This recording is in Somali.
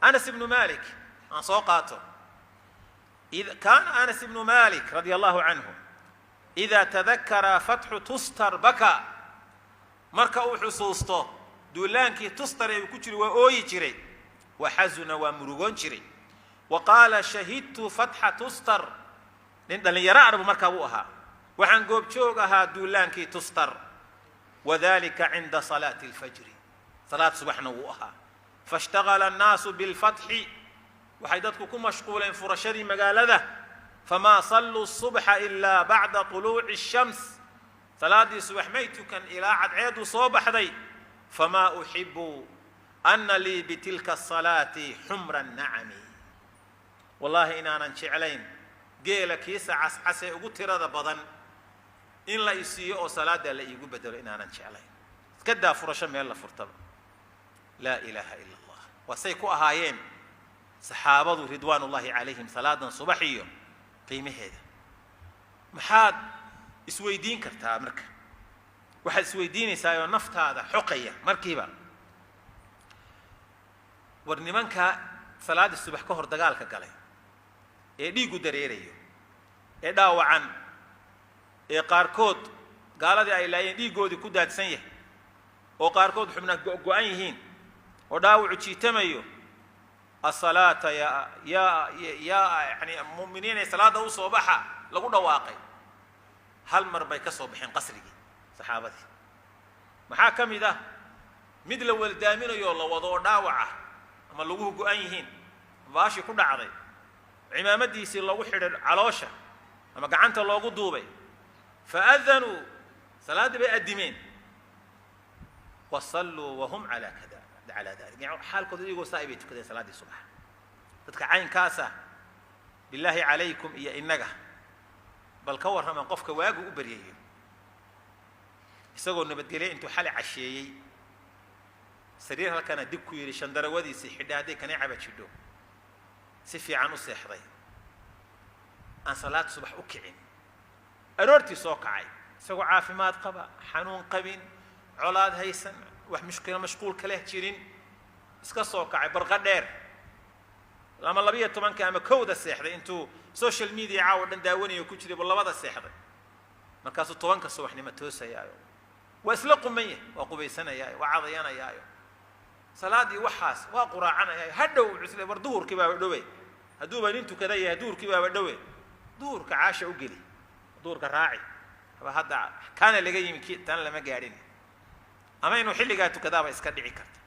Anas ibnu Malik aan soo qaato. Kaana Anas ibnu Malik radia Allahu canhu ida tadakara fatxu Tustar baka. Marka uu xusuusto duulaankii Tustar ee uu ku jiray, waa ooyi jiray, wa xasuna, waa murugoon jiray, wa qaala: "Shahidtu fatxa Tustar." Nin dhallinyaro arbu markaa buu ahaa. "Waxaan goobjoog ahaa duulaankii Tustar, wadalika cinda salaati alfajri," salaad subaxna wuu ahaa. "Fashtagala annaasu bilfatxi," waxay dadku ku mashquuleen furashadii magaalada. "Famaa salluu subxa ilaa bacda طuluuci الshams," salaaddii subax may tukan ilaa cadceedu soo baxday. "Famaa uxibu ana lii bitilka asalaati xumra nacami," wallaahi inaanan jeclayn geela kiisa cascas ee ugu tirada badan in la isiiyo oo salaaddaa la iigu bedelo inaanan jeclayn. Iska daa furasho meel la furtaba. Laa ilaaha ila Allah. Waa say ku ahaayeen saxaabadu ridwaan ullahi calayhim salaadan subax iyo qiimaheeda. Maxaad isweydiin kartaa marka? Waxaad isweydiinaysaa oo naftaada xoqaya markiiba: war nimanka salaaddii subax ka hor dagaalka galay ee dhiiggu dareerayo ee dhaawacan ee qaarkood gaaladii ay laayeen dhiiggoodii ku daadsan yahay, oo qaarkood xubna go-an yihiin, oo dhaawacu jiitamayo, asalaata yaa yani mu'miniin ee salaadda usoo baxa lagu dhawaaqay, hal mar bay ka soo baxeen qasrigii saxaabadii. Maxaa ka mid ah? Mid la weldaaminayo, la wado oo dhaawac ah, ama laguhu go-an yihiin, baashii ku dhacday, cimaamadiisii loogu xidhay caloosha ama gacanta loogu duubay. Faadanuu, salaaddii bay addimeen. Wa salluu wahum calaa kada calaa dalik, yani xaalkooda iyagoo saa bay tukadeen salaaddii subax. Dadka caynkaasa, billaahi calaykum iyo innaga, bal ka warrama qofka waagu u baryayo isagoo nabadgelya, intuu xali casheeyey, sariir halkana dib ku yidhi, shandarawadiisii xidha, hadday kaneecaba jidho si fiican u seexday, aan salaad subax u kicin, aroortii soo kacay isagoo caafimaad qaba, xanuun qabin, colaad haysan, wax mushkilo mashquul kaleh jirin, iska soo kacay barqa dheer ama 12-ka ama 1-da seexday, intuu social media caawa dhan daawanayo ku jiray buu 2-da seexday, markaasuu 10-ka subaxnimo toosayaayo, waa isla quman yahay, waa qubaysanayaayo, waa cadayanayaayo, salaaddii waxaas waa quraacanayaayo, hadhow cusle, war duhurkii baaba dhowe, hadduuba nin tukada yahay, duhurkii baaba dhowe, duhurka caasha u geli, duhurka raaci aba hadda kaana laga yimi, ki tan lama gaadhin, ama inuu xilligaa tukadaaba iska dhici karta.